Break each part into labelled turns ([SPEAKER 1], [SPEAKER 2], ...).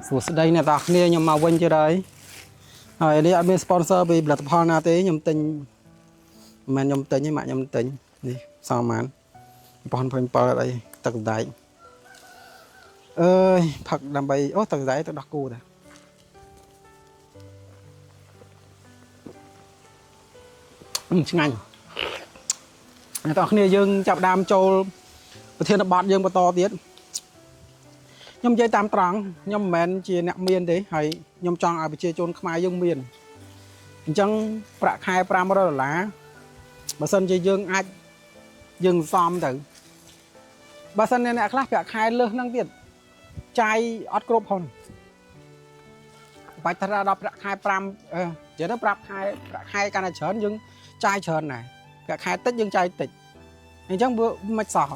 [SPEAKER 1] សួស្តីអ្នកទាំងអស់គ្នាខ្ញុំមកវិញទៀតហើយហើយនេះអត់មាន sponsor ពីផលិតផលណាទេខ្ញុំទិញមិនមែនខ្ញុំទិញទេម៉ាក់ខ្ញុំទិញនេះសល់ប៉ុន្មាន2027អីទឹកសណ្ដែកអើយផឹកដើម្បីអូទឹកសណ្ដែកទឹកដោះគោតាអឺឆ្ងាញ់អ្នកទាំងអស់គ្នាយើងចាប់ផ្ដើមចូលប្រធានបទយើងបន្តទៀត ខ្ញុំនិយាយតាមត្រង់ខ្ញុំមិនមែនជាអ្នកមានទេហើយខ្ញុំចង់ឲ្យប្រជាជនខ្មែរយើងមានអញ្ចឹងប្រាក់ខែ500ដុល្លារបើសិនជាយើងអាចយើងសំទៅបើសិនជាអ្នកខ្លះប្រាក់ខែលើសហ្នឹងទៀតចាយអត់គ្រប់ផងបាច់ថាដល់ប្រាក់ខែ5អឺនិយាយទៅប្រាប់ខែប្រាក់ខែកាន់តែច្រើនយើងចាយច្រើនដែរប្រាក់ខែតិចយើងចាយតិចអញ្ចឹងវាមិនសោះ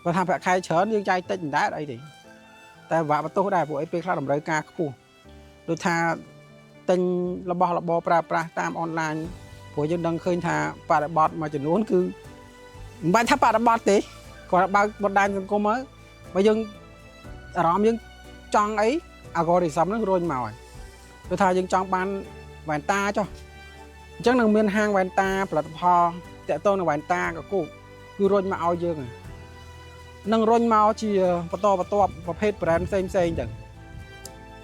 [SPEAKER 1] បើថាប្រាក់ខែច្រើនយើងចាយតិចមិនដែរអីទេ តែពិបាកបន្ទោសដែរព្រោះអីពេលខ្លះតម្រូវការខ្ពស់ដូចថាទិញរបស់របរប្រើប្រាស់តាមអនឡាញព្រោះយើងដឹងឃើញថាបរិបទមួយចំនួនគឺមិនបាច់ថាបរិបទទេគាត់បើកបណ្ដាញសង្គមហើយបើយើងអារម្មណ៍យើងចង់អី algorithm ហ្នឹងរុញមកហើយដូចថាយើងចង់បានវ៉ែនតាចុះអញ្ចឹងនឹងមានហាងវ៉ែនតាផលិតផលតាក់ទងនឹងវ៉ែនតាកគោកគឺរុញមកឲ្យយើងហើយ នឹងរុញមកជាបន្តបន្ទាប់ប្រភេទ brand ផ្សេងផ្សេងទៅ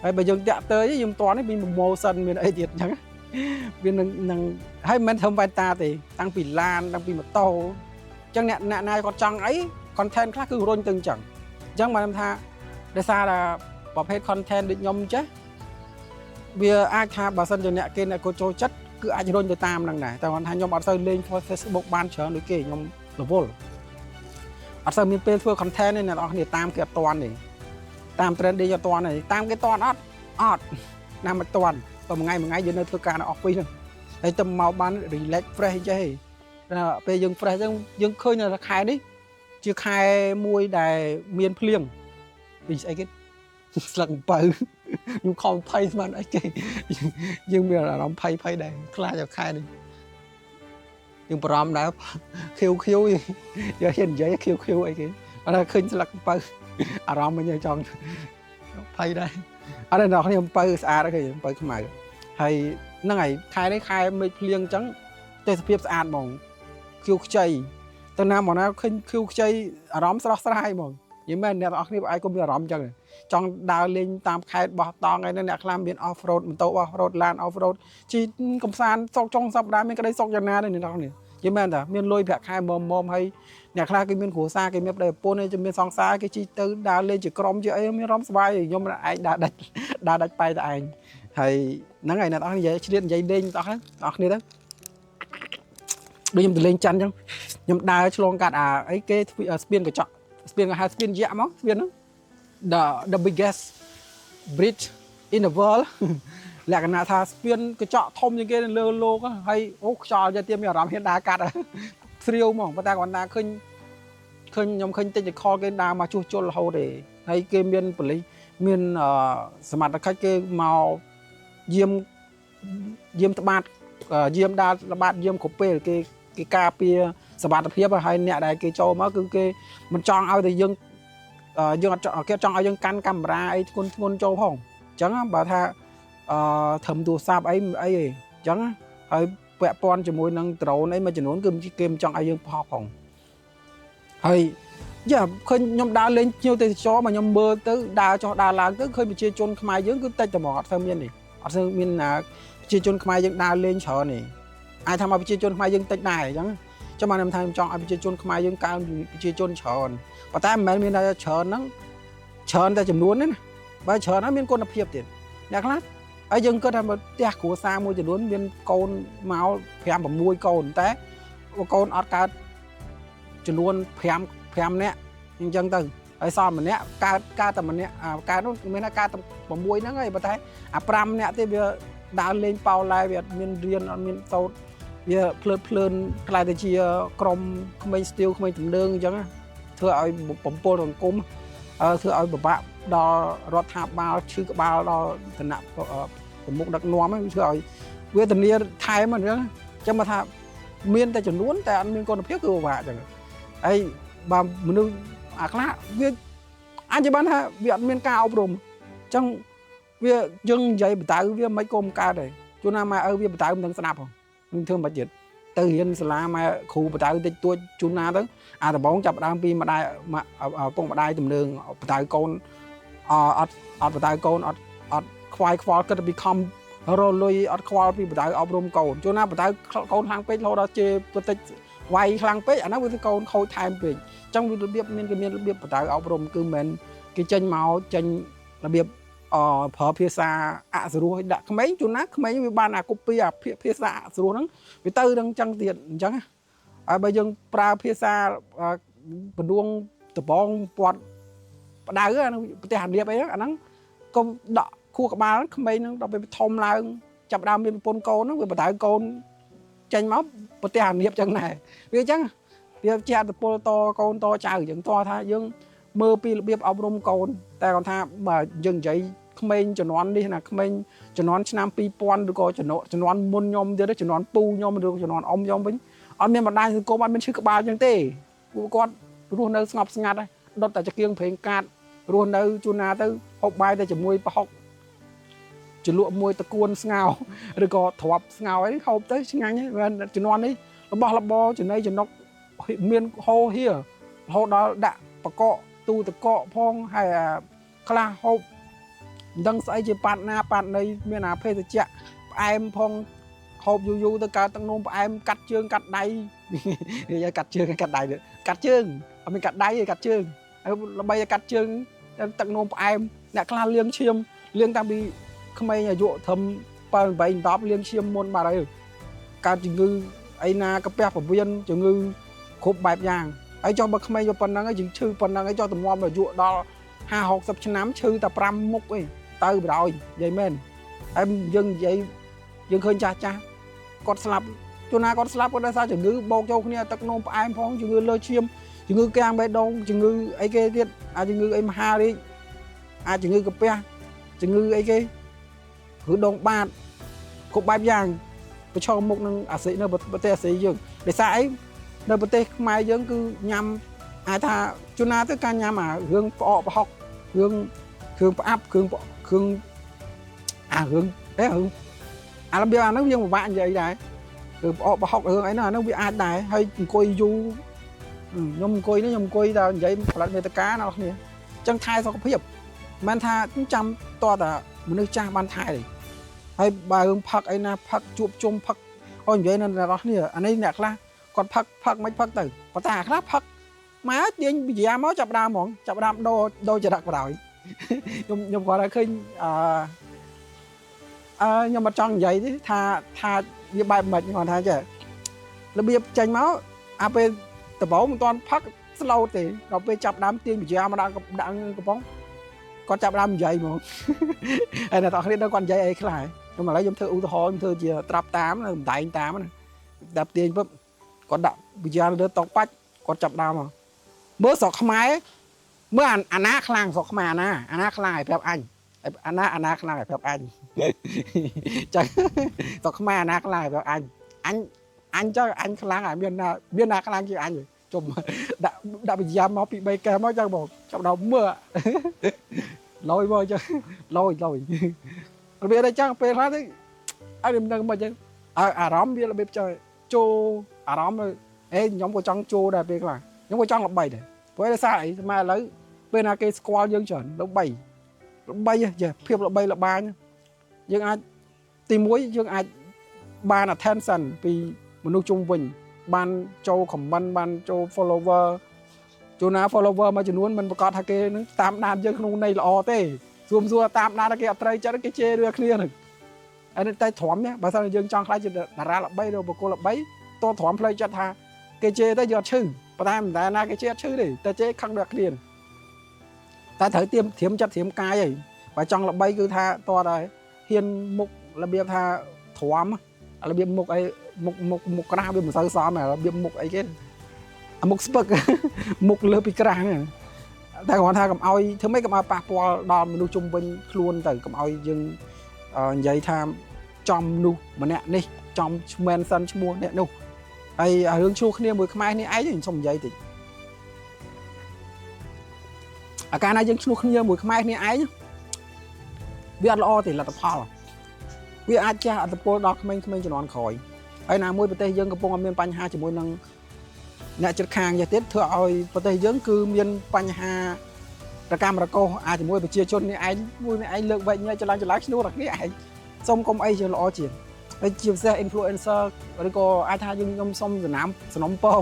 [SPEAKER 1] ហើយបើយើងតាក់ទៅយើងមិនទាន់ទេមាន promotion មានអីទៀតអញ្ចឹងវានឹងហើយមិនមែនធ្វើវ៉ែនតាទេតាំងពីឡានតាំងពីម៉ូតូអញ្ចឹងអ្នកអ្នកណាគាត់ចង់អី content ខ្លះគឺរុញទៅអញ្ចឹងអញ្ចឹងបានថាដោយសារតែប្រភេទ content ដូចខ្ញុំចេះវាអាចថាបើសិនជាអ្នកគេអ្នកគាត់ចូលចិត្តគឺអាចរុញទៅតាមហ្នឹងដែរតែគាត់ថាខ្ញុំអត់សូវលេង Facebook បានច្រើនដូចគេខ្ញុំរវល់ អត់សូវមានពេលធ្វើ content ទេអ្នកនរគ្នាតាមគេអត់តាន់ទេតាម trending អត់តាន់ទេតាមគេតាន់អត់អត់ណាមិនតាន់បើមួយថ្ងៃមួយថ្ងៃយើងនៅធ្វើការនៅ office ហ្នឹងហើយទៅមកបាន relax fresh ចេះពេលយើង fresh អញ្ចឹងយើងឃើញនៅខែនេះជាខែមួយដែលមានភ្លៀងពីស្អីគេស្លឹកអំពៅខ្ញុំខំភ័យស្មានអីគេយើងមានអារម្មណ៍ភ័យភ័យដែរខ្លាចដល់ខែនេះយើងបារម្ភដែរខៀវខៀវ យកហ៊ាននិយាយខៀវខៀវអីគេអត់ថាឃើញស្លឹកអំពៅអារម្មណ៍វិញចង់ភ័យដែរអត់ទេអ្នកគ្នាអំពៅស្អាតឃើញអំពៅខ្មៅហើយហ្នឹងហើយខែនេះខែមេឃភ្លៀងអញ្ចឹងទេសភាពស្អាតហ្មងខៀវខ្ចីទៅណាមកណាឃើញខៀវខ្ចីអារម្មណ៍ស្រស់ស្រាយហ្មងនិយាយមែនអ្នកទាំងអស់គ្នាឯងក៏មានអារម្មណ៍អញ្ចឹងចង់ដើរលេងតាមខេត្តបោះតង់អីហ្នឹងអ្នកខ្លះមាន off road ម៉ូតូ off road ឡាន off road ជិះកំសាន្តសុកចុងសប្តាហ៍មានក្តីសុខយ៉ាងណាទេអ្នកទាំងអស់គ្នានិយាយមែនតាមានលុយប្រាក់ខែមុំមុំហើយអ្នកខ្លះគេមានគ្រួសារគេមានប្តីប្រពន្ធគេមានសង្សារគេជិះទៅដើរលេងជាក្រុមជាអីមានអារម្មណ៍សប្បាយខ្ញុំឯងដើរដាច់ដើរដាច់បែកតែឯងហើយហ្នឹងហើយអ្នកទាំងអស់និយាយឆ្លៀតនិយាយលេងទាំងអស់គ្នាទៅដូចខ្ញុំទៅលេងច័ន្ទអញ្ចឹងខ្ញុំដើរឆ្លងកាត់អាអីគេស្ពានកញ្ចក់ស្ពានគេហៅស្ពានយក្សហ្មងស្ពានហ្នឹង the biggest bridge in the world លក្ខណៈថាស្ពានកញ្ចក់ធំជាងគេនៅលើលោកហើយអូខ្យល់យកទៀតមានអារម្មណ៍ហ៊ានដើរកាត់ស្រាវហ្មងប៉ុន្តែគាត់ណាឃើញឃើញខ្ញុំឃើញតិចខលគេដើរមកជួសជុលរហូតទេហើយគេមានប៉ូលីសមានសមត្ថកិច្ចគេមកយាមយាមត្បាតយាមដើរល្បាតយាមគ្រប់ពេលគេគេការពារសវត្ថិភាពហើយអ្នកដែលគេចូលមកគឺគេមិនចង់ឲ្យតែយើងយើងអត់គេចង់ឲ្យយើងកាន់កាមេរ៉ាអីធ្ងន់ធ្ងន់ចូលផងអញ្ចឹងបើថាអឺត្រឹមទូរស័ព្ទអីអីទេអញ្ចឹងហើយពាក់ព័ន្ធជាមួយនឹងដ្រូនអីមួយចំនួនគឺគេមិនចង់ឲ្យយើងផុសផងហើយយ៉ាឃើញខ្ញុំដើរលេងភ្ញៀវទេសចរមកខ្ញុំមើលទៅដើរចុះដើរឡើងទៅឃើញប្រជាជនខ្មែរយើងគឺតិចតែហ្មងអត់សូវមានទេអត់សូវមានណាប្រជាជនខ្មែរយើងដើរលេងច្រើនទេអាចថាមកប្រជាជនខ្មែរយើងតិចដែរអញ្ចឹងចាំបានខ្ញុំថាខ្ញុំចង់ឲ្យប្រជាជនខ្មែរយើងកើនប្រជាជនច្រើនប៉ុន្តែមិនមែនមានតែច្រើនហ្នឹងច្រើនតែចំនួនទេណាបើច្រើនហើយមានគុណភាពទៀតអ្នកខ្លះហើយយើងគិតថាផ្ទះគ្រួសារមួយចំនួនមានកូនមក5 6កូនតែកូនអត់កើតចំនួន5 5នាក់អញ្ចឹងទៅហើយសល់ម្នាក់កើតកើតតែម្នាក់កើតនោះមានថាកើតតែ6ហ្នឹងហើយប៉ុន្តែអា5នាក់ទេវាដើរលេងប៉ោឡែវាអត់មានរៀនអត់មានសូត្រវាភ្លើតភ្លើនខ្លាយទៅជាក្រុមក្មេងស្ទាវក្មេងទំនើងអញ្ចឹងធ្វើឲ្យបំពុលសង្គមធ្វើឲ្យពិបាកដល់រដ្ឋាភិបាលឈឺក្បាលដល់គណៈប្រមុខដឹកនាំហ្នឹងធ្វើឲ្យវេទនាថែមអញ្ចឹងអញ្ចឹងមកថាមានតែចំនួនតែអត់មានគុណភាពគឺពិបាកអញ្ចឹងហើយបើមនុស្សអាខ្លះវាអាចបានថាវាអត់មានការអប់រំ ញ្ចឹងវាយើងនិយាយបដៅវាមិនក៏មិនកើតដែរជួនណាម៉ែឪវាបដៅមិនដឹងស្ដាប់ហ៎នឹងធ្វើមិនទៀតទៅរៀនសាលាម៉ែគ្រូបដៅតិចតួចជួនណាទៅអាដំបងចាប់ដើមពីម្ដាយឪពុកម្ដាយទំនើងបដៅកូនអអត់អត់បដៅកូនអត់អត់ខ្វាយខ្វល់គិតពីខំរលុយអត់ខ្វល់ពីបដៅអប់រំកូនជួនណាបដៅកូនខ្លាំងពេករហូតដល់ជេរបតិចវាយខ្លាំងពេកអាហ្នឹងវាកូនខូចថែមពេកអញ្ចឹងវារបៀបមានគេមានរបៀបបដៅអប់រំគឺមិនមែនគេចេញមកចេញរបៀបអប្រើភាសាអសរោះឲ្យដាក់ក្មេងជួនណាក្មេងវាបានអាកូពីអាភាសាអសរោះហ្នឹងវាទៅនឹងចឹងទៀតអញ្ចឹងហើយបើយើងប្រើភាសាបដួងដបងពាត់ផ្ដៅអានឹងប្រទេសអានៀបអីហ្នឹងអាហ្នឹងកុំដកខួរក្បាលក្មេងហ្នឹងដល់ពេលធំឡើងចាប់ដើមមានប្រពន្ធកូនហ្នឹងវាបដៅកូនចេញមកប្រទេសអានៀបចឹងដែរវាអញ្ចឹងវាជាអត្តពលតកូនតចៅអញ្ចឹងតថាយើងមើលពីរបៀបអប់រំកូនតែគាត់ថាបើយើងនិយាយក្មេងជំនាន់នេះណាក្មេងជំនាន់ឆ្នាំ2000ឬក៏ជំនាន់មុនខ្ញុំទៀតជំនាន់ពូខ្ញុំឬជំនាន់អ៊ំខ្ញុំវិញអត់មានបណ្ដាញសង្គមអត់មានឈឺក្បាលអញ្ចឹងទេពួកគាត់រស់នៅស្ងប់ស្ងាត់ដុតតែចង្គៀងប្រេងកាតរស់នៅជួនណាទៅហូបបាយតែជាមួយប្រហុកជ្រលក់មួយតកួនស្ងោឬក៏ទ្រាប់ស្ងោអីហូបទៅឆ្ងាញ់ហ្នឹងជំនាន់នេះរបស់របរចំណីចំណុកមានហូរហៀរហូតដល់ដាក់បកកទូតកកផងហើយខ្លះហូបមិនដឹងស្អីជាប៉ាត់ណាប៉ាត់ណីមានអាភេសជ្ជៈផ្អែមផងហូបយូរយូរទៅកើតទឹកនោមផ្អែមកាត់ជើងកាត់ដៃនិយាយកាត់ជើងកាត់ដៃកាត់ជើងអត់មានកាត់ដៃទេកាត់ជើងហើយល្បីតែកាត់ជើងទឹកនោមផ្អែមអ្នកខ្លះលាងឈាមលាងតាំងពីក្មេងអាយុត្រឹម7 8 10លាងឈាមមុនបាត់ហើយកើតជំងឺអីណាកាពះពវៀនជំងឺគ្រប់បែបយ៉ាងហើយចុះបើក្មេងប៉ុណ្ណឹងហើយយើងឈឺប៉ុណ្ណឹងហើយចុះតម្រាំអាយុដល់50 60ឆ្នាំឈឺតែ5មុខអីទៅបណ្ដោយនិយាយមែនហើយយើងនិយាយយើងឃើញចាស់ចាស់គាត់ស្លាប់ជួនណាគាត់ស្លាប់គាត់ដោយសារជំងឺបោកចូលគ្នាទឹកនោមផ្អែមផងជំងឺលើឈាមជំងឺកាំងបេះដូងជំងឺអីគេទៀតអាចជំងឺអីមហារីកអាចជំងឺកាពះជំងឺអីគេឬដងបាតគ្រប់បែបយ៉ាងប្រឈមមុខនឹងអាស៊ីនៅប្រទេសអាស៊ីយើងដោយសារអីនៅប្រទេសខ្មែរយើងគឺញ៉ាំអាចថាជួនណាទៅការញ៉ាំអារឿងផ្អកប្រហុករឿងគ្រឿងផ្អាប់គ្រឿងគ្រឿងអារឿងអេរឿងអារបៀបអាហ្នឹងយើងពិបាកនិយាយដែររឿងផ្អកប្រហុករឿងអីហ្នឹងអាហ្នឹងវាអាចដែរហើយអង្គុយយូរខ្ញុំអង្គុយនេះខ្ញុំអង្គុយតែនិយាយផលិតមេត្តាណាអ្នកគ្នាអញ្ចឹងថែសុខភាពមិនថាចាំតតែមនុស្សចាស់បានថែទេហើយបើរឿងផឹកអីណាផឹកជួបជុំផឹកអូនិយាយនៅអ្នកគ្នាអានេះអ្នកខ្លះគាត់ផឹកផឹកមិនផឹកទៅប៉ុន្តែអាខ្លះផឹកមកទាញវិយាមកចាប់ដើមហ្មងចាប់ដើមដូរដូរចរិតបណ្ដោយខ្ញុំគាត់តែឃើញអឺអឺខ្ញុំអត់ចង់និយាយទេថាថាវាបែបមិនគាត់ថាចេះរបៀបចេញមកអាពេលដំបូងមិនទាន់ផឹក slow ទេដល់ពេលចាប់ដើមទាញវិយាមកដាក់ដាក់កំប៉ុងគាត់ចាប់ដើមនិយាយហ្មងហើយអ្នកទាំងគ្នាដឹងគាត់និយាយអីខ្លះខ្ញុំឥឡូវខ្ញុំធ្វើឧទាហរណ៍ខ្ញុំធ្វើជាត្រាប់តាមម្ដែងតាមណាដាក់ទាញពឹបគាត់ដាក់វិយាលើតុបាច់គាត់ចាប់ដើមមកមើលស្រុកខ្មែរមើលអាណាខ្លាំងស្រុកខ្មែរអាណាអាណាខ្លាំងឲ្យប្រាប់អញអាណាអាណាខ្លាំងឲ្យប្រាប់អញចឹងស្រុកខ្មែរអាណាខ្លាំងឲ្យប្រាប់អញអញអញចុះអញខ្លាំងឲ្យមានណាមានណាខ្លាំងជាងអញជុំដាក់ដាក់វិយាមកពី3កែមកចឹងបងចាប់ដល់មើលលយមកចឹងលយលយរបៀបតែចឹងពេលខ្លះទៅអត់មិនដឹងមកចឹងអារម្មណ៍វារបៀបចឹងចូលអារម្មណ៍អេខ្ញុំក៏ចង់ចូលដែរពេលខ្លះខ្ញុំក៏ចង់ល្បីដែរព្រោះដោយសារអីស្មើឥឡូវពេលណាគេស្គាល់យើងច្រើនល្បីល្បីចេះភាពល្បីល្បាញយើងអាចទី1យើងអាចបាន attention ពីមនុស្សជុំវិញបានចូល comment បានចូល follower ជួនណា follower មួយចំនួនមិនប្រកាសថាគេនឹងតាមដានយើងក្នុងន័យល្អទេសួរសួរតាមដានគេអត់ត្រូវចិត្តគេជេររឿងគ្នាហ្នឹងអានេះតែទ្រាំបើសិនយើងចង់ខ្លាចជាតារាល្បីឬបុគ្គលល្បីតទ្រាំផ្លូវចិត្តថាគេជេរទៅយើងអត់ឈឺប៉ុន្តែមិនដែលណាគេជេរអត់ឈឺទេតែជេរខឹងដល់គ្នាតែត្រូវទៀមត្រៀមចិត្តត្រៀមកាយហើយបើចង់ល្បីគឺថាតតែហ៊ានមុខរបៀបថាទ្រាំរបៀបមុខអីមុខមុខមុខក្រាស់វាមិនសូវសមរបៀបមុខអីគេអាមុខស្ពឹកមុខលើពីក្រាស់ហ្នឹងតែគ្រាន់ថាកុំឲ្យធ្វើម៉េចកុំឲ្យប៉ះពាល់ដល់មនុស្សជុំវិញខ្លួនទៅកុំឲ្យយើងនិយាយថាចំនោះម្នាក់នេះចំឈ្មែនសិនឈ្មោះអ្នកនោះហើយរឿងឈ្លោះគ្នាមួយខ្មែរនេះឯងខ្ញុំសុំនិយាយតិចអាការណាយើងឈ្លោះគ្នាមួយខ្មែរគ្នាឯង វាអត់ល្អទេលទ្ធផលវាអាចជះឥទ្ធិពលដល់ក្មេងៗជំនាន់ក្រោយហើយណាមួយប្រទេសយើងកំពុងតែមានបញ្ហាជាមួយនឹងអ្នកជិតខាងយ៉ាងទៀតធ្វើឲ្យប្រទេសយើងគឺមានបញ្ហារកម្មរកោសអាចជាមួយប្រជាជននេះឯងមួយនេះឯងលើកវែកញែកច្រឡំច្រឡំឈ្នួលដល់គ្នាឯងសុំកុំអីជាល្អជាងហើយជាពិសេស influencer ឬក៏អាចថាយើងខ្ញុំសុំសណាមសនំពរ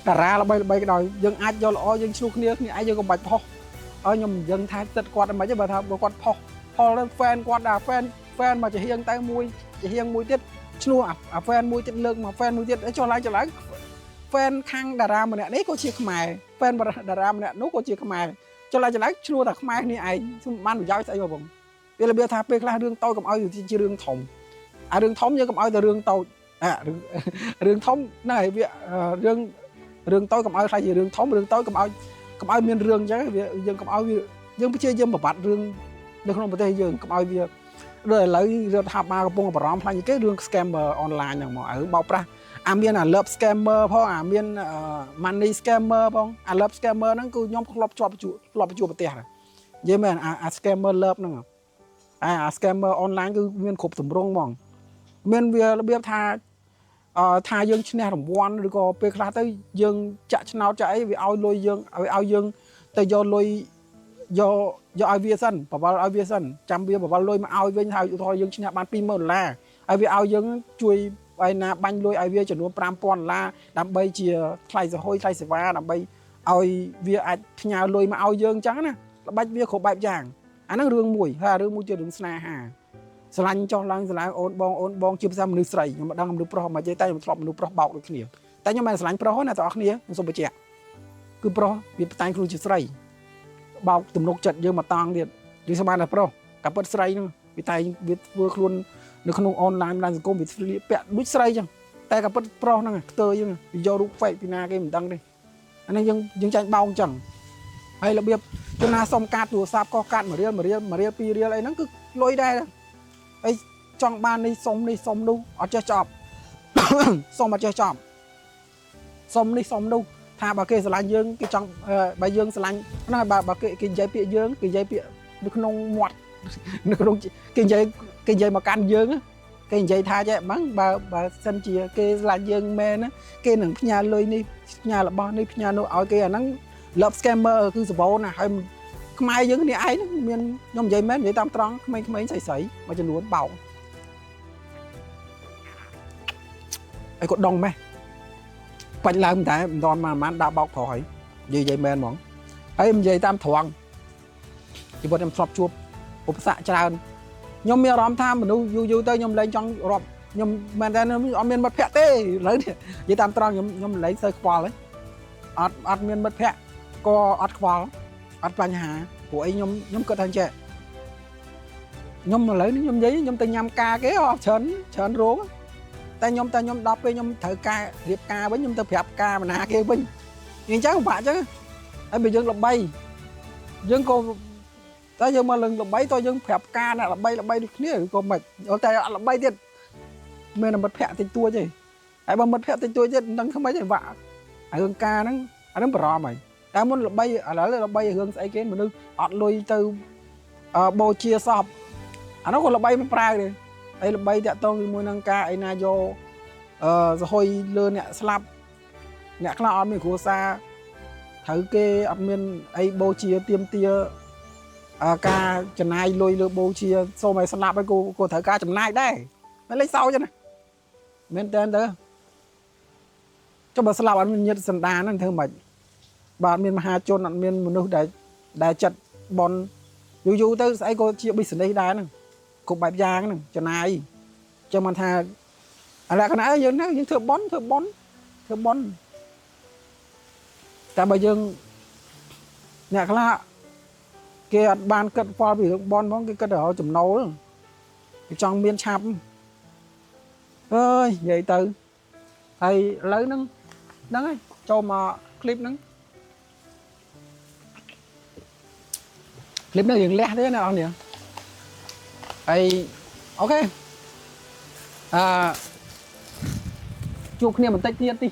[SPEAKER 1] តារាល្បីល្បីក៏ដោយយើងអាចយកល្អយើងឈ្លោះគ្នាគ្នាឯងយើងកុំបាច់ផុសឲ្យខ្ញុំមិនដឹងថាចិត្តគាត់មិនទេបើថាបើគាត់ផុសផលទៅ fan គាត់ដែរ fan មកចំហៀងទៅមួយចំហៀងមួយទៀតឈ្លោះអា fan មួយទៀតលើកមក fan មួយទៀតចុះឡើងចុះឡើង fan ខាងតារាម្នាក់នេះក៏ជាខ្មែរ fan តារាម្នាក់នោះក៏ជាខ្មែរចុះឡើងចុះឡើងឈ្លោះតែខ្មែរគ្នាឯងបានប្រយោជន៍ស្អីមកបងវារបៀបថាពេលខ្លះរឿងតូចកុំឲ្យជារឿងធំអារឿងធំយើងកុំឲ្យតែរឿងតូចអារឿងរឿងធំហ្នឹងហើយវារឿងរឿងតូចកុំឲ្យខ្លាចជារឿងធំរឿងតូចកុំឲ្យកុំឲ្យមានរឿងអញ្ចឹងវាយើងកុំឲ្យវាយើងព្យាយាមបំបត្តិរឿងនៅក្នុងប្រទេសយើងកុំឲ្យវាដូចឥឡូវរដ្ឋាភិបាលកំពុងបារម្ភខ្លាំងជាងគេរឿង scammer online ហ្នឹងមករឿងបោកប្រាស់អាមានអា love scammer ផងអាមាន money scammer ផងអា love scammer ហ្នឹងគឺខ្ញុំធ្លាប់ជាប់ជួធ្លាប់ជួបប្រទេសដែរនិយាយមែនអា scammer love ហ្នឹងអា scammer online គឺមានគ្រប់ទម្រង់ហ្មងមានវារបៀបថាអឺថាយើងឈ្នះរង្វាន់ឬក៏ពេលខ្លះទៅយើងចាក់ឆ្នោតចាក់អីវាឲ្យលុយយើងឲ្យឲ្យយើងទៅយកលុយយកយកឲ្យវាសិនបវលឲ្យវាសិនចាំវាបវលលុយមកឲ្យវិញហើយឧទាហរណ៍យើងឈ្នះបាន20000ដុល្លារហើយវាឲ្យយើងជួយឲ្យណាបាញ់លុយឲ្យវាចំនួន5000ដុល្លារដើម្បីជាថ្លៃសហុយថ្លៃសេវាដើម្បីឲ្យវាអាចផ្ញើលុយមកឲ្យយើងអញ្ចឹងណាល្បិចវាគ្រប់បែបយ៉ាងអាហ្នឹងរឿងមួយហើយរឿងមួយទៀតរឿងស្នេហាស្រឡាញ់ចោះឡើងស្រឡាញ់អូនបងអូនបងជាភាសាមនុស្សស្រីខ្ញុំមិនដឹងមនុស្សប្រុសមិនទេតែខ្ញុំធ្លាប់មនុស្សប្រុសបោកដូចគ្នាតែខ្ញុំមិនស្រឡាញ់ប្រុសណាបងប្អូនគ្នាខ្ញុំសូមបញ្ជាក់គឺប្រុសវាតែងខ្លួនជាស្រីបោកទំនុកចិត្តយើងមកតង់ទៀតយើងស្មានតែប្រុសតែពិតស្រីហ្នឹងវាតែងវាធ្វើខ្លួននៅក្នុងអនឡាញបណ្ដាញសង្គមវាស្លៀកពាក់ដូចស្រីចឹងតែក៏ពិតប្រុសហ្នឹងខ្ទើយហ្នឹងវាយករូប fake ពីណាគេមិនដឹងទេអានេះយើងយើងចាញ់បោកចឹងហើយរបៀបជនណាសុំកាតទូរស័ព្ទកោះកាត1រៀល1រៀល1រៀល2រៀលអីហ្នឹងគឺលុយដែរអីចង់បាននេះសុំនេះសុំនោះអត់ចេះចប់ សុំអត់ចេះចប់សុំនេះសុំនោះថាបើគេស្រឡាញ់យើងគេចង់បើយើងស្រឡាញ់ហ្នឹងហើយបើបើគេគេនិយាយពាក្យយើងគេនិយាយពាក្យនៅក្នុងមាត់ នៅក្នុងគេនិយាយគេនិយាយមកកាន់យើងគេនិយាយថាចេះហ្មងបើបើសិនជាគេស្រឡាញ់យើងមែនណាគេនឹងផ្ញើលុយនេះផ្ញើរបស់នេះផ្ញើនោះឲ្យគេអាហ្នឹង love scammer គឺសបោណាហើយខ្មែរយើងនេះឯងមានខ្ញុំនិយាយមែននិយាយតាមត្រង់ក្មេងៗស្រីស្រីមួយចំនួនបោកអីក៏ដងម៉េះបាច់ឡើងតែមិនដល់មកប្រហែលដាក់បោកប្រុសហើយនិយាយមែនហ្មងហើយនិយាយតាមត្រង់ជីវិតខ្ញុំធ្លាប់ជួបឧបសគ្គច្រើនខ្ញុំមានអារម្មណ៍ថាមនុស្សយូរយូរទៅខ្ញុំលែងចង់រាប់ខ្ញុំមែនតើអត់មានមិត្តភក្តិទេឥឡូវនេះនិយាយតាមត្រង់ខ្ញុំខ្ញុំលែងសូវខ្វល់ទេអត់អត់មានមិត្តភក្តិក៏អត់ខ្វល់អត់បញ្ហាព្រោះអីខ្ញុំខ្ញុំគិតថាចេះខ្ញុំឥឡូវនេះខ្ញុំនិយាយខ្ញុំទៅញ៉ាំការគេអត់ច្រើនច្រើនរោងតែខ្ញុំតែខ្ញុំដល់ពេលខ្ញុំត្រូវការរៀបការវិញខ្ញុំទៅប្រាប់ការបណ្ណាគេវិញអញ្ចឹងពិបាកអញ្ចឹងហើយបើយើងល្បីយើងក៏តែយើងមកលឹងល្បីតើយើងប្រាប់ការអ្នកល្បីល្បីដូចគ្នាឬក៏មិនតែអត់ល្បីទៀតមានមិត្តភក្តិតិចតួចទេហើយបើមិត្តភក្តិតិចតួចទៀតមិនដឹងធ្វើម៉េចទេបាក់រឿងការហ្នឹងអាហ្នឹងបារម្ភហើយតែមុនល្បីឥឡូវល្បីរឿងស្អីគេមនុស្សអត់លុយទៅបូជាសពអានោះក៏ល្បីមិនប្រើទេហើយល្បីតាក់ទងជាមួយនឹងការអីណាយកអឺសហុយលើអ្នកស្លាប់អ្នកខ្លះអត់មានគ្រួសារត្រូវគេអត់មានអីបូជាទៀមទាការចំណាយលុយលើបូជាសូមឲ្យស្លាប់ឲ្យគូគូត្រូវការចំណាយដែរមិនលេចសោចណាមែនតើទៅចុះបើស្លាប់អត់មានញាតិសន្តានហ្នឹងធ្វើម៉េចបាទអត់មានមហាជនអត់មានមនុស្សដែលដែលចិត្តបនយូរយូរទៅស្អីក៏ជា business ដែរហ្នឹងគ្រប់បែបយ៉ាងហ្នឹងចំណាយចឹងមិនថាអាលក្ខណៈយើងហ្នឹងយើងធ្វើបនធ្វើបនធ្វើបនតែបើយើងអ្នកខ្លះគេអត់បានគិតផលពីរឿងបនផងគេគិតតែរកចំណូលគេចង់មានឆាប់អើយនិយាយទៅហើយឥឡូវហ្នឹងហ្នឹងហើយចូលមកคลิปហ្នឹងคลิปហ្នឹងយើងលះទេណាអ្នកនរហើយ OK អឺជួបគ្នាបន្តិចទៀតតិច